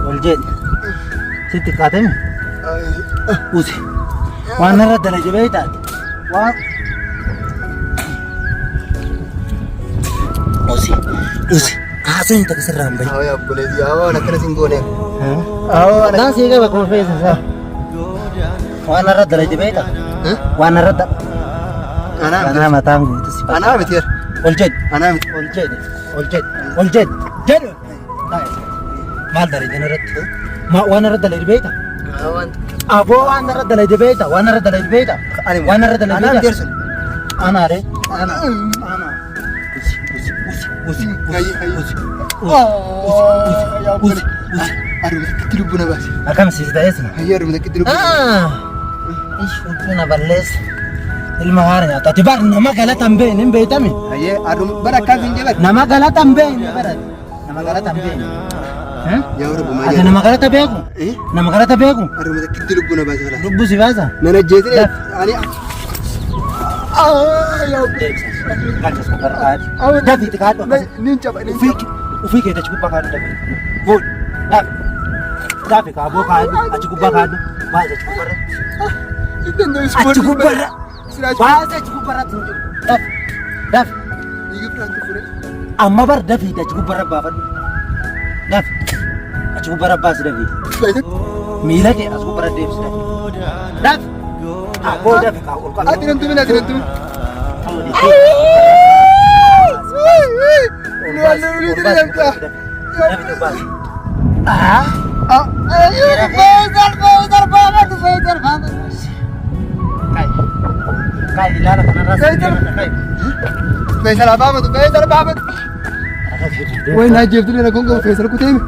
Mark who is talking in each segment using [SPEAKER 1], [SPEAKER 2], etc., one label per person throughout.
[SPEAKER 1] Ol jedhi. Sitti xiqqaatemi? Usi. Waan narra dalage beektaa? Waan. Usi. Usi. Haasoo takka sirraa hin bahin.
[SPEAKER 2] Haa obboleessi yaa waan akkana sin goone.
[SPEAKER 1] Daan sii qaba kuma feesa isaa. Waan narra dalage beektaa? Waan narra da.
[SPEAKER 2] Anaa miti.
[SPEAKER 1] Anaa mataan guutu si
[SPEAKER 2] Anaa miti.
[SPEAKER 1] Ol jedhi.
[SPEAKER 2] Anaa miti.
[SPEAKER 1] Ol jedhi. Ol jedhi. Ol jedhi. Jedhi. Maal dalage irratti? Waan narra dalage beektaa? Aboo waan narra dalage beektaa? Waan narra dalage beektaa? Waan narra dalage
[SPEAKER 2] Anaa miti
[SPEAKER 1] beektaa?
[SPEAKER 2] ersun.
[SPEAKER 1] Anaa ree. Anaa. Anaa. Usi. Usi. Usi. Usi.
[SPEAKER 2] Hayyi, hayyi.
[SPEAKER 1] Usi. Usi. Usi. Usi.
[SPEAKER 2] Aruma takkitti lubbuu na baase.
[SPEAKER 1] Akkam siif ta'es na.
[SPEAKER 2] Hayyi aruma takkitti lubbuu na baase.
[SPEAKER 1] Ish huccuu na balleessa. Ilma haara nyaata. Ati bar nama galata hin beekne hin beektami.
[SPEAKER 2] Hayyee aruma bara akkaan sin jabate.
[SPEAKER 1] Nama galata hin beekne bara. Nama galata hin beekne.
[SPEAKER 2] Yaa rabbi maal
[SPEAKER 1] Ati nama galata beeku?
[SPEAKER 2] Eh?
[SPEAKER 1] Nama galata beeku?
[SPEAKER 2] Aruma takkitti lubbuu na baase bara.
[SPEAKER 1] Lubbuu si baasa?
[SPEAKER 2] Nan ajjeesine ani.
[SPEAKER 1] Galchas gubbaa kaa'adhu. Dafiitti kaa'adhu akkasii.
[SPEAKER 2] Nin caba nin
[SPEAKER 1] Ufii ufii keessa achi gubbaa kaa'adhu dafi. Fuudhi. Dafi. Dafi kaaboo kaa'adhu achi gubbaa kaa'adhu. Baasi achi gubbarra. Achi gubbarra. Baasi achi gubbarra hin jiru. Dafi. Dafi. Amma bar dafiiti achi gubbarra baafadhu. Dafi. Achi gubbarra baasi dafiiti. Miila kee as gubbarra deebisi dafi. Dafi. Aboo dafi kaa ol qabi.
[SPEAKER 2] Ati nan tumin ati nan tumin. Faisal baafatu Faisal baafatu. Way naa jeeftu dheera gongo Faisal kuteemi.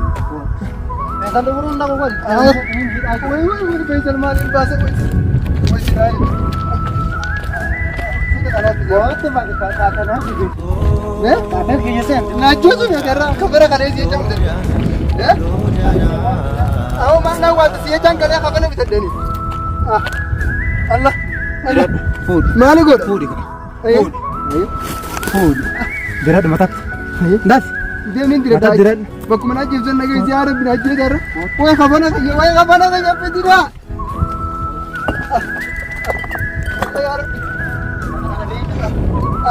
[SPEAKER 2] Way way way Faisal maal hin baase way. Way siraa. Naachoo sun agarra kafara kalee si jechaa mute. Awwa maal naa waanta si jechaan kalee kafana bitadhani. Allah. Allah. Maali godha?
[SPEAKER 1] Fuudhi. Fuudhi. Biradhu mataatti. Dafi.
[SPEAKER 2] Deemni dira
[SPEAKER 1] Mata diradhu.
[SPEAKER 2] Bakkuma naa jeefsan nageessi yaa rabbi naa jeetarra. Way kafana kiyya way kafana kiyya fitidha.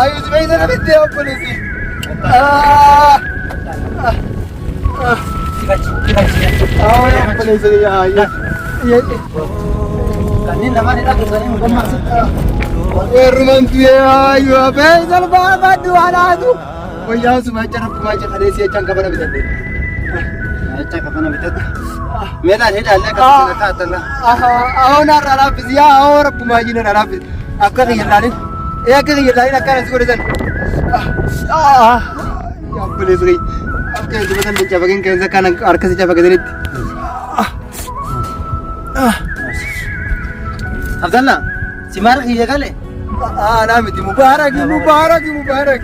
[SPEAKER 2] Ayu si beeysa namitti obboleessi. Obboleessi yaa.
[SPEAKER 1] Kanneen lamaan hidhaa keessanii hin gammaasitti.
[SPEAKER 2] Weerruman tuyee ayu beeysa baafadhu anaatu. Wayyaa suma jecha rabbumaa jecha kalee si jechaan kafana bitadhe.
[SPEAKER 1] Jecha kafana bitadhu. Meelaan hidhaallee akkasuma kaa'atan.
[SPEAKER 2] Ahoon har'a laaffisi yaa ahoo rabbumaa jiina na laaffisi. Akka kiyya ilaalin. Ee akka kiyya ilaalin akka si godhatan. Yaa obboleessi kiyya. Akka itti matan cafaqin keessa kan harka si cafaqatanitti.
[SPEAKER 1] Abdalla, si maal kiyya gale?
[SPEAKER 2] Anaa miti mubaarak mubaarak mubaarak.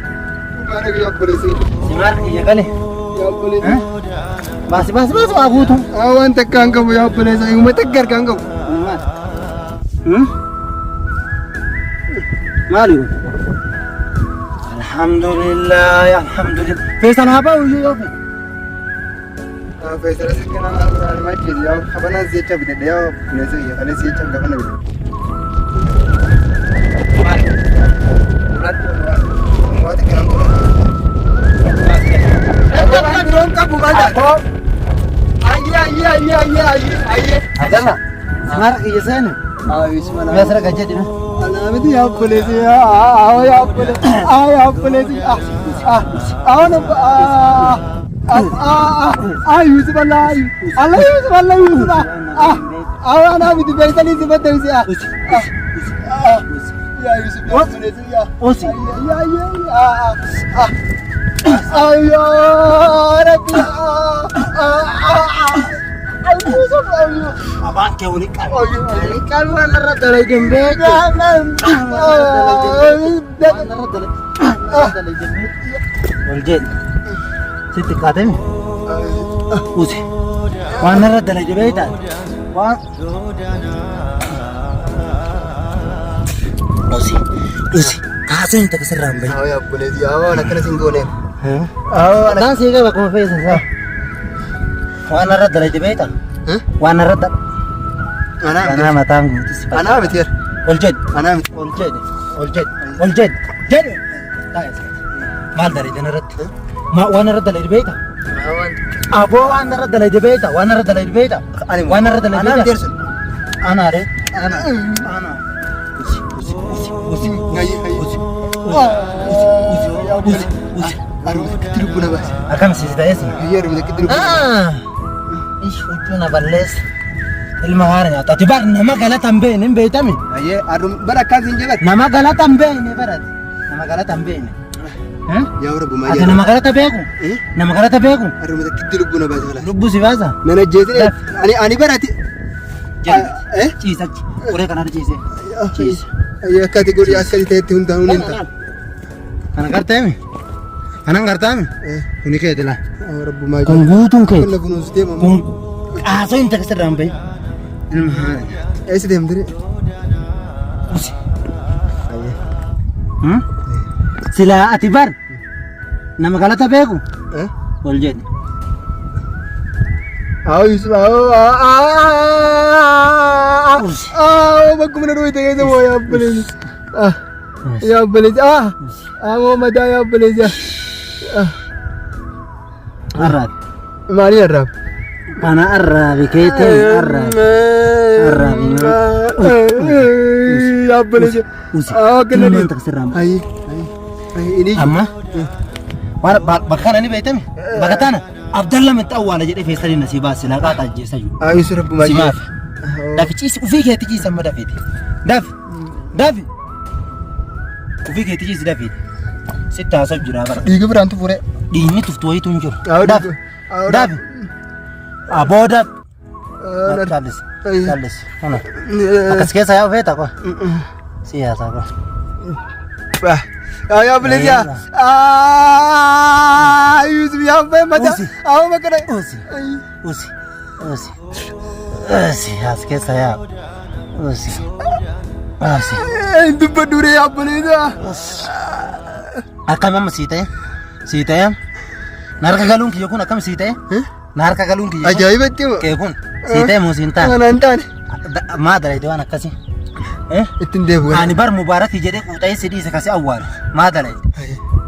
[SPEAKER 2] Mubaarak yaa obboleessi kiyya.
[SPEAKER 1] Si maal kiyya gale?
[SPEAKER 2] Yaa obboleessi.
[SPEAKER 1] Baasi baasi baasi waa guutu.
[SPEAKER 2] Waan takka hin qabu yaa obboleessa uummata takka harkaa hin qabu.
[SPEAKER 1] Maali kun? Alhamdulillah, alhamdulillah. Feesal haa ba'u iyyuu yoo fedhe.
[SPEAKER 2] Faisal sakana maal jedhu yaa kafanaa si jecha bitadhe yaa obboleessa kiyya kalee si jecha kafana bitadhe.
[SPEAKER 1] Maali?
[SPEAKER 2] Waan takka nan qabu. Waan biroon qabu maal taate? Ayyee ayyee ayyee ayyee ayyee ayyee.
[SPEAKER 1] Abdalla, si maal kiyya seene?
[SPEAKER 2] Ayuu
[SPEAKER 1] Mee asirra gad jedhi.
[SPEAKER 2] Anaa miti yaa obboleessi yaa yaa obboleessi yaa obboleessi aa Yusuf Allah Allah Yusuf Allah Yusuf aa anaa miti Faisalii si baddeessi aa yaa Yusuf yaa obboleessi yaa
[SPEAKER 1] Usi.
[SPEAKER 2] yaa yaa aa yaa Rabbi aa Yusuf ayyuu
[SPEAKER 1] Afaan kee waliin qabi.
[SPEAKER 2] ayyuu
[SPEAKER 1] Kan waan irra dalagin beektu. Waan irra dalagin beektu. Ol jedhi. Sitti qaatame. Usi. Waan irra dalage beektaa? Waan. Usi. Usi. Haasoo takka sirraa hin bahin.
[SPEAKER 2] Yaa obboleessi yaa waan akkana sin goone.
[SPEAKER 1] Daan sii qaba kuma feesa isaa. Waan irra dalagde beektaa? Waan irra dal.
[SPEAKER 2] Anaa miti.
[SPEAKER 1] Kanaa mataan guutuu si
[SPEAKER 2] Anaa miti.
[SPEAKER 1] Ol jedhi.
[SPEAKER 2] Anaa miti.
[SPEAKER 1] Ol jedhi. Ol jedhi. Ol jedhi. Jedhi. Taa'e. Maal dalagde irratti? Waan irra dalagde beektaa? Aboo waan irra dalagde beektaa? Waan irra dalagde beektaa? Waan irra dalagde
[SPEAKER 2] Anaa miti.
[SPEAKER 1] beektaa? Anaa ree.
[SPEAKER 2] Anaa.
[SPEAKER 1] Anaa. Usi usi usi usi
[SPEAKER 2] Ayi, ayi.
[SPEAKER 1] usi usi usi usi usi.
[SPEAKER 2] Aruma takkatti lubbuu na baase.
[SPEAKER 1] Akkam si ta'es?
[SPEAKER 2] Biyya aruma takkatti lubbuu na baase.
[SPEAKER 1] Ish huccuu na balleessa. Ilma haara nyaata. Ati bar nama galata hin beekne hin beektami.
[SPEAKER 2] Ayyee aruma bara akkaan siin jedhan.
[SPEAKER 1] Nama galata hin beekne barate. Nama galata hin beekne.
[SPEAKER 2] Yaa rabbumaa
[SPEAKER 1] Ati nama galata beeku? Nama galata beeku?
[SPEAKER 2] Aruma takkatti lubbuu na baase kalaas.
[SPEAKER 1] Lubbuu si baasa?
[SPEAKER 2] Nan ajjeesine ani ani barati.
[SPEAKER 1] Jedhi. Ciisa achi. Qoree kanarra ciise. Ciise.
[SPEAKER 2] Ayyee akka ati godhi akka ati ta'etti hundaa'uun hin ta'a.
[SPEAKER 1] Kana garteemi? Kanan gartaami? Kuni keeti laa.
[SPEAKER 2] Yaa rabbumaa
[SPEAKER 1] Kun guutuun
[SPEAKER 2] Kun
[SPEAKER 1] keeti.
[SPEAKER 2] na kunuunsitee mamma.
[SPEAKER 1] Kun qaasoo hin taksirraan bahi. Ilma haara nyaata.
[SPEAKER 2] Eessa deemtire?
[SPEAKER 1] Usi. Silaa ati bar nama galata beeku ol jedhi.
[SPEAKER 2] Awo Yusuf awo
[SPEAKER 1] Usi.
[SPEAKER 2] awo bakkuma na dhooyte keessa moo yaa obboleessi. Yaa obboleessi awo madaa yaa obboleessi.
[SPEAKER 1] Arraabi.
[SPEAKER 2] Maaliin arraab?
[SPEAKER 1] Kana arraabi keetiin arraabi. Arraabi.
[SPEAKER 2] Yaa obboleessi.
[SPEAKER 1] Usi.
[SPEAKER 2] Awo kenna
[SPEAKER 1] Ilmaan taksirraan bahi.
[SPEAKER 2] Ayi ayi ini.
[SPEAKER 1] Amma waan bakka kana ni beektami? Bakka tana Abdalla miti awwaala jedhee feesaliin na si baase silaa qaaxa ajjeessa jiru.
[SPEAKER 2] Ayi Yusuf rabbumaa
[SPEAKER 1] Si maafi. Dafi ciisi ufii keetti ciisi amma dafiiti. Dafi. Dafi. Ufii keetti ciisi dafiiti. Sitti haasa'u jira bara.
[SPEAKER 2] Dhiiga biraan tufure.
[SPEAKER 1] Dhiigni tuftu wayitu hin jiru.
[SPEAKER 2] Awo
[SPEAKER 1] Dafi. Dafi. Aboo dafi. Callisi. Callisi. Kuna. Akkas keessa yaa'u feeta qofa. Si yaasaa qofa.
[SPEAKER 2] Yaa obboleessi yaa. Yusuf yaa obboleessi mataa.
[SPEAKER 1] Usi.
[SPEAKER 2] Awo makana.
[SPEAKER 1] Usi. Usi. Usi. Usi. As keessa yaa'u. Usi. Usi.
[SPEAKER 2] Dubbadhu ree yaa obboleessi.
[SPEAKER 1] Akkam amma sii ta'e? Sii ta'e? Na harka galuun kiyya kun akkam sii ta'e? Na harka galuun kiyya kun?
[SPEAKER 2] Ajaa'ibatti moo?
[SPEAKER 1] Kee kun sii ta'e moo siin taane?
[SPEAKER 2] Ana hin taane.
[SPEAKER 1] Maa dalagde waan akkasii?
[SPEAKER 2] Ittiin deebi'u.
[SPEAKER 1] Ani bar mubaarakii jedhee quuxa'ee si dhiise kasi awwaale. Maa dalagde?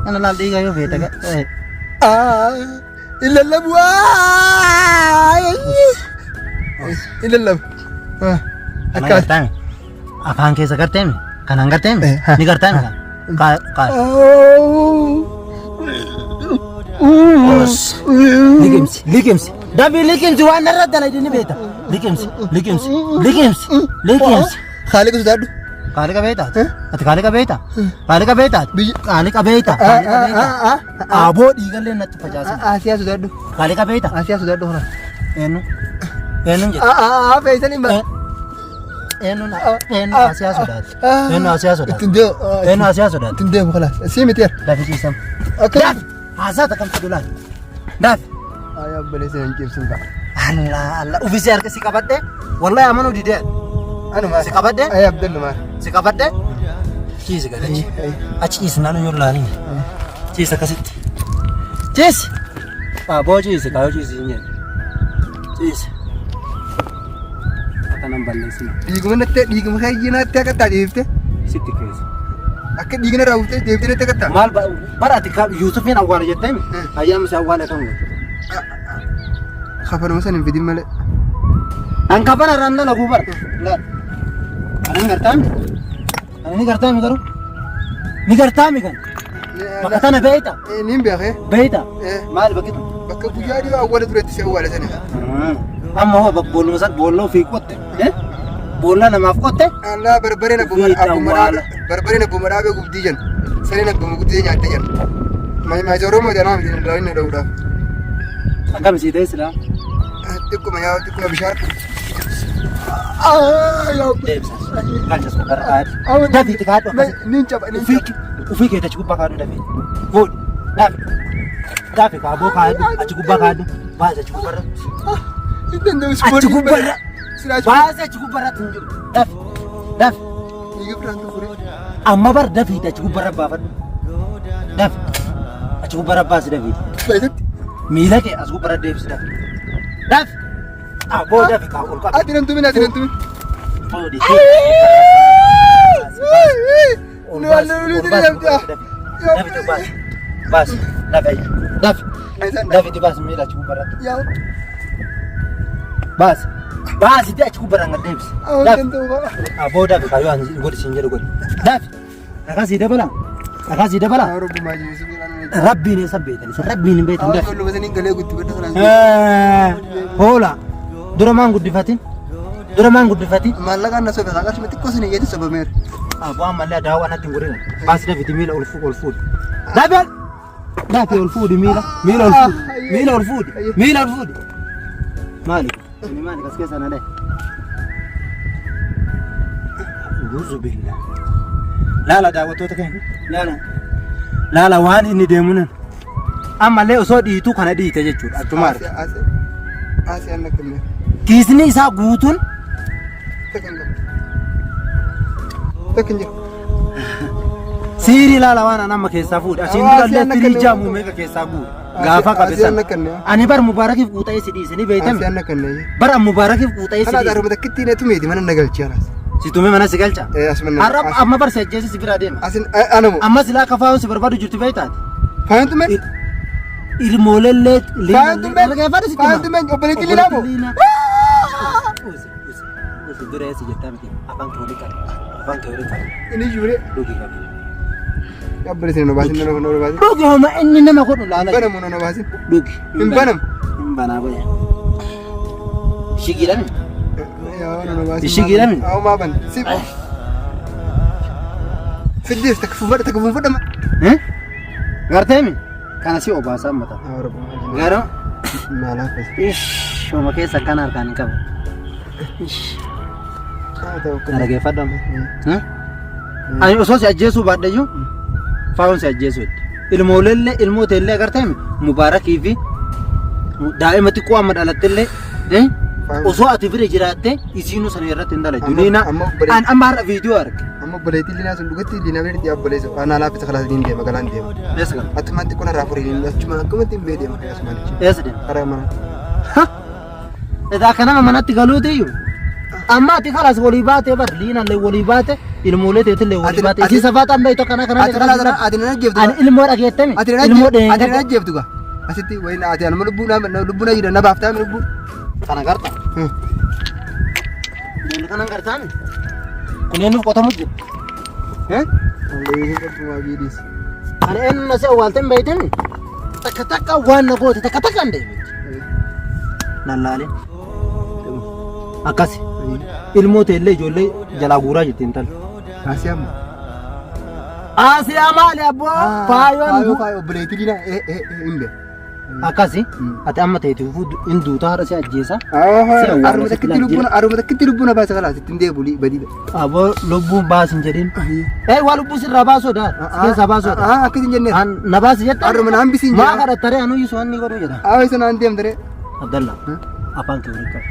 [SPEAKER 1] Kana laal dhiiga yoo feete.
[SPEAKER 2] Hin lallabu. Hin lallabu.
[SPEAKER 1] Kana gartaame? Afaan keessa garteemi? Kanaan garteemi? Ni gartaame kan? Kaa kaa. Liqimsi liqimsi. Dafi liqimsi waan narra dalagde ni beekta. Liqimsi liqimsi liqimsi liqimsi.
[SPEAKER 2] Haaliqa sodaadhu.
[SPEAKER 1] Kaaliqa beektaa? Ati kaaliqa beektaa? Kaaliqa beektaa? Kaaliqa beektaa? Kaaliqa beektaa? Aboo dhiigallee natti facaasa.
[SPEAKER 2] Asiyaa sodaadhu.
[SPEAKER 1] Kaaliqa beektaa?
[SPEAKER 2] Asiyaa sodaadhu horaa.
[SPEAKER 1] Eenyu? Eenyuun jedhe?
[SPEAKER 2] Feesal hin ba'a.
[SPEAKER 1] Eenyuun eenyu asiyaa sodaate? Eenyu asiyaa sodaate?
[SPEAKER 2] Ittiin deemu.
[SPEAKER 1] Eenyu asiyaa sodaate?
[SPEAKER 2] Ittiin deemu kalaas. Sii miti yar.
[SPEAKER 1] Dafi ciisam.
[SPEAKER 2] Akka.
[SPEAKER 1] Dafi! Haasaa takam fedhu laal. Dafi!
[SPEAKER 2] Ayaa obboleessa hin cimsin ta'a.
[SPEAKER 1] Allah Allah ufisi harka si qabadhe wallahi amanuu didee.
[SPEAKER 2] Anuma.
[SPEAKER 1] Si qabadhe?
[SPEAKER 2] Ayaa Abdallu maal?
[SPEAKER 1] Si qabadhe? Ciisi gad achi. Achi ciisi naannoo yoo laalin. Ciisi akkasitti. Ciisi! Aboo ciisi kaayoo ciisi hin jedhu. Ciisi. Akka nan balleessina.
[SPEAKER 2] Dhiiguma natti dhiiguma kee natti akka ta'a deebifte.
[SPEAKER 1] Sitti keessa.
[SPEAKER 2] Akka dhiigna irraa buuftee deebitee natti akka ta'a.
[SPEAKER 1] Maal bara ati Yuusufiin awwaala jettee mi? Ayyaama si awwaala kan godhu.
[SPEAKER 2] Kafanuma sana hin fidin malee.
[SPEAKER 1] An kafana irraan dalaguu bara. Laal. Kanan gartaami? Kana ni gartaami garuu? Ni gartaami kan? Bakka tana beeyta?
[SPEAKER 2] Niin beekee.
[SPEAKER 1] Beeyta? Maali bakki tun?
[SPEAKER 2] Bakka guyyaa dhiyoo awwaala turetti si awwaala sana.
[SPEAKER 1] Amma hoo bakka boolluma san boolla ofii qotte. Boolla namaaf qotte?
[SPEAKER 2] Allaa barbareen abbuma
[SPEAKER 1] Ofii
[SPEAKER 2] abbuma
[SPEAKER 1] awwaala.
[SPEAKER 2] dhaabe barbareen abbuma dhaabe gubdii jan. Sareen abbuma guddee nyaatte jan. Maayisa Oromoo janaa miti danda'anii na dha'uudhaaf.
[SPEAKER 1] Akkam sii ta'e silaa?
[SPEAKER 2] Xiqquma yaa xiqquma bishaan.
[SPEAKER 1] Deebisa. Galchas gubbaa kaa'adhu. Dafiitti kaa'adhu akkasitti.
[SPEAKER 2] Niin caba niin
[SPEAKER 1] Ufii ufii keeti achi gubbaa kaa'adhu dafii. Fuudhi. Dafi. Dafi kaaboo kaa'adhu achi gubbaa kaa'adhu. Baasi achi gubbarra. Achi gubbarra. Baasi achi gubbarratti hin jiru. Dafi. Dafi. Amma bar dafiiti achi gubbarra baafadhu. Dafi. Achi gubbarra baasi dafiiti. Miila kee as gubbarra deebisi dafi. Dafi. Aboo dafi kaa ol qabi.
[SPEAKER 2] Ati nan tumin, ati nan tumin.
[SPEAKER 1] Fuudhi.
[SPEAKER 2] Nu wallu nu deemti.
[SPEAKER 1] Dafi baas. Baas. Dafi. Dafi. Dafi baas miila achi gubbarratti.
[SPEAKER 2] Yaa.
[SPEAKER 1] Baas. Baas itti achi gubbarraan gad deebisi.
[SPEAKER 2] Awwan
[SPEAKER 1] Dafi.
[SPEAKER 2] danda'u qaba.
[SPEAKER 1] Aboo dafi kaa yoo ani godhi siin jedhu godhi. Dafi. Dhagaa sii dabala. Dhagaa sii dabala.
[SPEAKER 2] Yaa Rabbumaa Yesuus jedhaan.
[SPEAKER 1] Rabbiin eessa beektan? Isin rabbiin hin beektan
[SPEAKER 2] Awwan
[SPEAKER 1] dafi.
[SPEAKER 2] tollu basanii galee gutti badda sanaan.
[SPEAKER 1] Hoola. Dura maan guddifatin? Dura maan guddifatin?
[SPEAKER 2] Maallaqaan na sobe qarshii xiqqoo sin hiyyeetti sobameera.
[SPEAKER 1] Aboo ammallee daawwaa natti hin godhina. Baasi dafiti miila ol fuudhi ol fuudhi. Dafi dafi ol fuudhi miila miila ol fuudhi miila ol fuudhi miila ol fuudhi. Maali? Ini maali kas keessa na dhaye? Uzu billah. Laala daawwattoota keenya. Laala. Laala waan inni deemu nan. Ammallee osoo dhiituu kana dhiite jechuudha. Achuma arga.
[SPEAKER 2] Asii anna kenne.
[SPEAKER 1] Kiisni isaa guutuun
[SPEAKER 2] Takka hin qabu. Takka hin jiru.
[SPEAKER 1] Siirii laala waan an amma keessaa fuudhe. Asiin
[SPEAKER 2] Aa,
[SPEAKER 1] dura illee
[SPEAKER 2] asii
[SPEAKER 1] firii
[SPEAKER 2] anna
[SPEAKER 1] jaamu
[SPEAKER 2] kenne.
[SPEAKER 1] meeqa keessaa guure. Gaafa qabe
[SPEAKER 2] Asii
[SPEAKER 1] sana.
[SPEAKER 2] anna kenne.
[SPEAKER 1] Ani bar Mubaarakiif quuxa'ee si dhiise ni beeytame.
[SPEAKER 2] Asii anna kenne.
[SPEAKER 1] Bar an Mubaarakiif quuxa'ee si
[SPEAKER 2] Kana
[SPEAKER 1] dhiise.
[SPEAKER 2] darba takkitti na tumeeti mana na galchi anas.
[SPEAKER 1] Si tumee mana si galcha.
[SPEAKER 2] Eh, asuma na-
[SPEAKER 1] Har'a
[SPEAKER 2] as-
[SPEAKER 1] amma bar si ajjeese si biraa deema.
[SPEAKER 2] Asin anamu.
[SPEAKER 1] Amma silaa akka faayoo si barbaadu jirtu beeytaati.
[SPEAKER 2] Faayaan tumeen.
[SPEAKER 1] Ilmoolellee
[SPEAKER 2] Faayaan tumeen. Faayaan tumeen obboleettii Liinaa moo?
[SPEAKER 1] Dura eessa jettaa miti afaan kee olii qabi. Afaan kee olii qabi.
[SPEAKER 2] Inni iyyuu
[SPEAKER 1] Dhugi qabi.
[SPEAKER 2] Obboleettii na baasin na baasin.
[SPEAKER 1] Dhugi homa inni nama godhu laala.
[SPEAKER 2] Banamu na baasin.
[SPEAKER 1] Dhugi.
[SPEAKER 2] Hin banamu.
[SPEAKER 1] Hin banaa baya. Shigiidhaan.
[SPEAKER 2] Yaa na baasin.
[SPEAKER 1] Ishii giidhami?
[SPEAKER 2] Haa maa ban. Si. Fiddeef takka fuufadha takka fuufadha.
[SPEAKER 1] Garteemi? Kana si obaasaa mata.
[SPEAKER 2] Yaa Rabbi.
[SPEAKER 1] Garuu
[SPEAKER 2] Maalaaf.
[SPEAKER 1] ish homa keessa akkana harkaan hin qabu. Ish.
[SPEAKER 2] Haa ta'u.
[SPEAKER 1] Na dhageeffadhu amma. Ani osoo si ajjeesuu baadheyyuu faayoon si ajjeesuu itti. Ilmooleellee ilmoo teellee agarteemi Mubaarakii fi daa'ima xiqqoo amma dhalattellee osoo ati bira jiraatte isiinuu sana irratti hin dalagdu.
[SPEAKER 2] Amma-
[SPEAKER 1] Liinaa
[SPEAKER 2] amma obboleetti-
[SPEAKER 1] an amma har'a viidiyoo arge.
[SPEAKER 2] Amma obboleettii Liinaa sun dhugatti Liinaa biratti obboleessa. Anaa laafisa kalaas niin deema galaan deema.
[SPEAKER 1] Eessa gala?
[SPEAKER 2] Atumaan xiqqoo narraa furii niin achuma akkumatti hin bee deema asumaan achi.
[SPEAKER 1] Eessa deema?
[SPEAKER 2] Karaa mana.
[SPEAKER 1] Edaa akka nama manatti galuutiyyuu. Amma ati kalas walii baatee bar liinallee walii baate ilmoolee teetillee walii
[SPEAKER 2] Ati-
[SPEAKER 1] baate.
[SPEAKER 2] ati-
[SPEAKER 1] Isii safaaxaan beektu akkana kana.
[SPEAKER 2] Ati kalas ati nan ajjeeftu.
[SPEAKER 1] Ani ilmoo dhageettami.
[SPEAKER 2] Ati nan
[SPEAKER 1] Ilmoo
[SPEAKER 2] ajjeeftu. Ati nan
[SPEAKER 1] dheengadde.
[SPEAKER 2] ajjeeftu gaa. Asitti wayi ati anuma lubbuu na lubbuu na jira na baaftaa mi lubbuu.
[SPEAKER 1] Kana garta. Beelli kanan gartaami. Kun eenyuuf qotamu jira?
[SPEAKER 2] Eh? Rabbumaa jiidhiis.
[SPEAKER 1] Kana eenyu na si awwaalteen beeytami? Takka takka waan na goote takka takka hin deebitti. Lallaalee. Akkasi. Ilmoo teellee ijoollee jalaa guuraa jirti intalli.
[SPEAKER 2] Asii amma.
[SPEAKER 1] Asiyaa maali abboo? Faayoon
[SPEAKER 2] Faayoo faayoo obboleettii Liinaa eh eh hin beeku.
[SPEAKER 1] Akkasi. Ati amma teetiifuu hin duutaa haadha si ajjeesa. Si awwaala
[SPEAKER 2] Aruma
[SPEAKER 1] sitti
[SPEAKER 2] takkitti
[SPEAKER 1] laal
[SPEAKER 2] lubbuun aruma takkitti lubbuun abaasa kalaas ittiin deebi'u badiidha.
[SPEAKER 1] Aboo lubbuun baas hin jedhin. Ee waa lubbuu sirraa baasoo daa. Si keessaa baasoo daa.
[SPEAKER 2] Akkas hin jennee.
[SPEAKER 1] An na baasi jetta.
[SPEAKER 2] Aruma na hambisi hin
[SPEAKER 1] Maa
[SPEAKER 2] jedhin.
[SPEAKER 1] kadhattaree anuu isu wanni godhuu jedha.
[SPEAKER 2] Haa isa naan deemtare.
[SPEAKER 1] Abdalla afaan kee waliin qabi.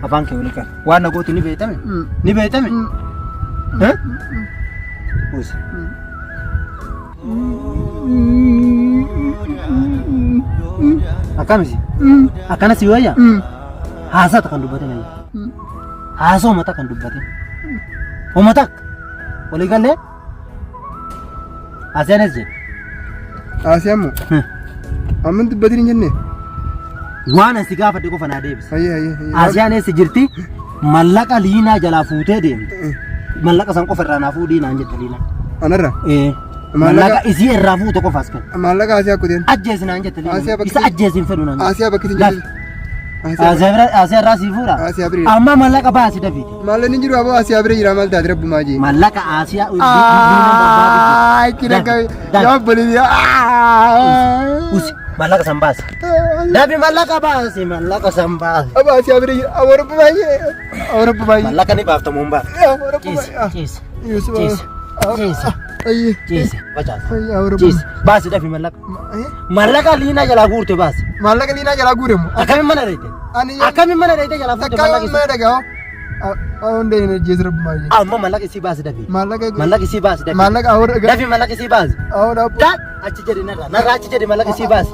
[SPEAKER 1] Afaan kee waliin qabi. Waan na gootu ni beektame? Ni beektame? Eh? Usi. Akkamisi? Akkana si wayya? Haasaa kan dubbatin ayya. Haasaa uummata kan dubbatin. Uummata akka walii galee Aseenes jedhe.
[SPEAKER 2] Asii ammoo. Amma dubbatin hin jenne.
[SPEAKER 1] Waan asi gaafadhe qofa naa deebisi.
[SPEAKER 2] Hayyee hayyee hayyee.
[SPEAKER 1] Asiyaan eessa jirti? Mallaqa liinaa jalaa fuutee deemte. Mallaqa san qofa irraa naa fuudhii naan jette liinaa.
[SPEAKER 2] Anarra.
[SPEAKER 1] Ee. Mallaqa isii irraa fuute qofa as kenna.
[SPEAKER 2] Maallaqa Asiyaa kuteen.
[SPEAKER 1] Ajjeesi naan jette liinaa.
[SPEAKER 2] Asiyaa bakki
[SPEAKER 1] Isa ajjeesi hin fedhu naan jette.
[SPEAKER 2] Asiyaa bakki isin
[SPEAKER 1] Lafi.
[SPEAKER 2] jirtu. Asiyaa.
[SPEAKER 1] Asiyaa bira Asiyaa irraa sii fuudha.
[SPEAKER 2] Asiyaa bira.
[SPEAKER 1] Amma mallaqa baasi dafiiti.
[SPEAKER 2] Maallaqni hin jiru aboo Asiyaa bira jira maal taate rabbumaa jee.
[SPEAKER 1] Mallaqa Asiyaa
[SPEAKER 2] Aaaa itti dhaqqabe. Yaa obboleessi.
[SPEAKER 1] Usi mallaqa san baasi. Dafi mallaqa baasi mallaqa san baasi.
[SPEAKER 2] Aboo Asiyaa bira jira. Aboo rabbumaa jee. Aboo rabbumaa jee.
[SPEAKER 1] Mallaqa ni baafta moo hin baafta?
[SPEAKER 2] Aboo rabbumaa
[SPEAKER 1] Ciisi
[SPEAKER 2] jee.
[SPEAKER 1] ciisi
[SPEAKER 2] Yusuf.
[SPEAKER 1] ciisi ciisi
[SPEAKER 2] Ayyee.
[SPEAKER 1] ciisi facaasa.
[SPEAKER 2] Ayyee aboo rabbumaa.
[SPEAKER 1] Ciisi baasi dafi mallaqa. Mallaqa liinaa jalaa guurte baasi.
[SPEAKER 2] Maallaqa liinaa jalaa guuremu.
[SPEAKER 1] Akkamiin mana dheeyte?
[SPEAKER 2] Ani
[SPEAKER 1] Akkamiin mana dheeyte jalaa fuute
[SPEAKER 2] takkaa
[SPEAKER 1] mallaqa
[SPEAKER 2] mana
[SPEAKER 1] isii?
[SPEAKER 2] dhaga'oo. Hundee hin ajjeesu rabbumaa jee.
[SPEAKER 1] Amma mallaqa isii baasi dafi.
[SPEAKER 2] Maallaqa
[SPEAKER 1] Mallaqa isii baasi dafi.
[SPEAKER 2] Maallaqa awur dhagaa.
[SPEAKER 1] Dafi mallaqa isii baasi.
[SPEAKER 2] Awur dhaabbu.
[SPEAKER 1] Daat achi jedhi narraa narraa achi jedhi mallaqa isii baasi.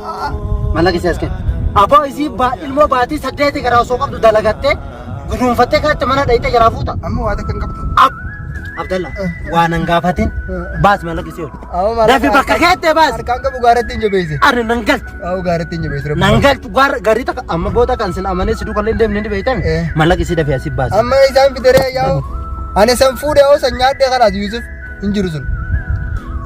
[SPEAKER 1] Mallaqa isii as kenni. Abbaa isii ilmoo baatii 8 garaa osoo qabdu dalagattee guduunfattee kaatte mana dhayitee jalaa fuuta.
[SPEAKER 2] Amma waa takka hin qabdu.
[SPEAKER 1] Abdalla waa nan gaafatin baas mallaqa isii ol.
[SPEAKER 2] Awwa mallaqa
[SPEAKER 1] Dafi bakka keettee baas.
[SPEAKER 2] Harkaan qabu gaaratti hin jabeesse.
[SPEAKER 1] Ani nan galchu.
[SPEAKER 2] Awwa gaaratti hin jabeesse.
[SPEAKER 1] Nan galchu garii takka amma booda kan sin amanee si duuka illee hin deemne ni beektan mallaqa isii dafee asii baasi.
[SPEAKER 2] Amma isaan fiteree yaa'u. Ani san fuudhee hoo san nyaadhee kalaas Yusuf hin jiru sun.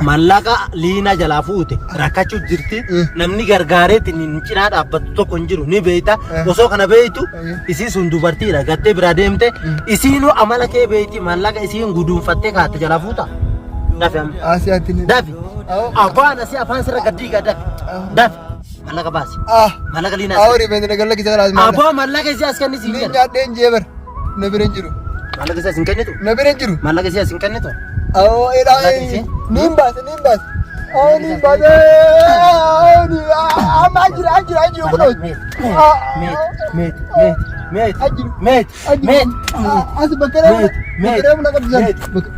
[SPEAKER 1] Mallaqa liinaa jalaa fuute rakkachuu jirti. Namni gargaareetiin hin cinaa dhaabbattu tokko hin jiru ni beekta. Osoo kana beektu isii sun dubartiidha gattee biraa deemte isiinuu amala kee beekti mallaqa isiin guduunfattee kaatte jalaa fuuta. Dafi amma.
[SPEAKER 2] Asiyaatti ni.
[SPEAKER 1] Dafi. Afaan asii afaan sirra gad diigaa dafi. Dafi. Mallaqa baasi. Mallaqa liinaa.
[SPEAKER 2] Awwa rifeensa na galla kisa kalaas maalla.
[SPEAKER 1] Abbaa mallaqa isii as kenni siin
[SPEAKER 2] Ni
[SPEAKER 1] jedha.
[SPEAKER 2] nyaadhee hin jee bar. Na bira hin jiru.
[SPEAKER 1] Mallaqa isii as hin kennitu.
[SPEAKER 2] Na bira hin jiru.
[SPEAKER 1] Mallaqa isii as hin kennitu.
[SPEAKER 2] Awwa edhaa.
[SPEAKER 1] Mallaqa isii?
[SPEAKER 2] Niin baase niin baase. Awwa niin baase. Awwa niin amma ajira ajira ajira kunoo.
[SPEAKER 1] Meet, meet, meet, meet, meet,
[SPEAKER 2] Ajiru.
[SPEAKER 1] meet,
[SPEAKER 2] Ajiru.
[SPEAKER 1] meet,
[SPEAKER 2] As bakka reefu.
[SPEAKER 1] Meet, meet.
[SPEAKER 2] Bakka reefu na qabsiisan.
[SPEAKER 1] Meet.
[SPEAKER 2] Bakka.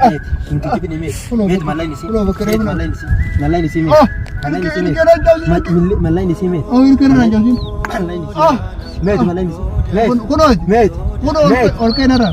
[SPEAKER 1] Meet. Hin kijibini meet.
[SPEAKER 2] Kunoo
[SPEAKER 1] Meet
[SPEAKER 2] bakka-
[SPEAKER 1] mallaqni isii.
[SPEAKER 2] kunoo bakka
[SPEAKER 1] Meet
[SPEAKER 2] reefu na-
[SPEAKER 1] mallaqni isii. Mallaqni isii
[SPEAKER 2] Ah!
[SPEAKER 1] meet. Mallaqni isii meet.
[SPEAKER 2] Ilkee irraan jaabsine.
[SPEAKER 1] Mallaqni isii meet.
[SPEAKER 2] Awwa ilkee irraan jaabsine.
[SPEAKER 1] Mallaqni isii
[SPEAKER 2] Ah!
[SPEAKER 1] meet. Meet mallaqni isii. Meet.
[SPEAKER 2] Kunoo.
[SPEAKER 1] Meet.
[SPEAKER 2] Kunoo
[SPEAKER 1] Meet.
[SPEAKER 2] ol keenarra.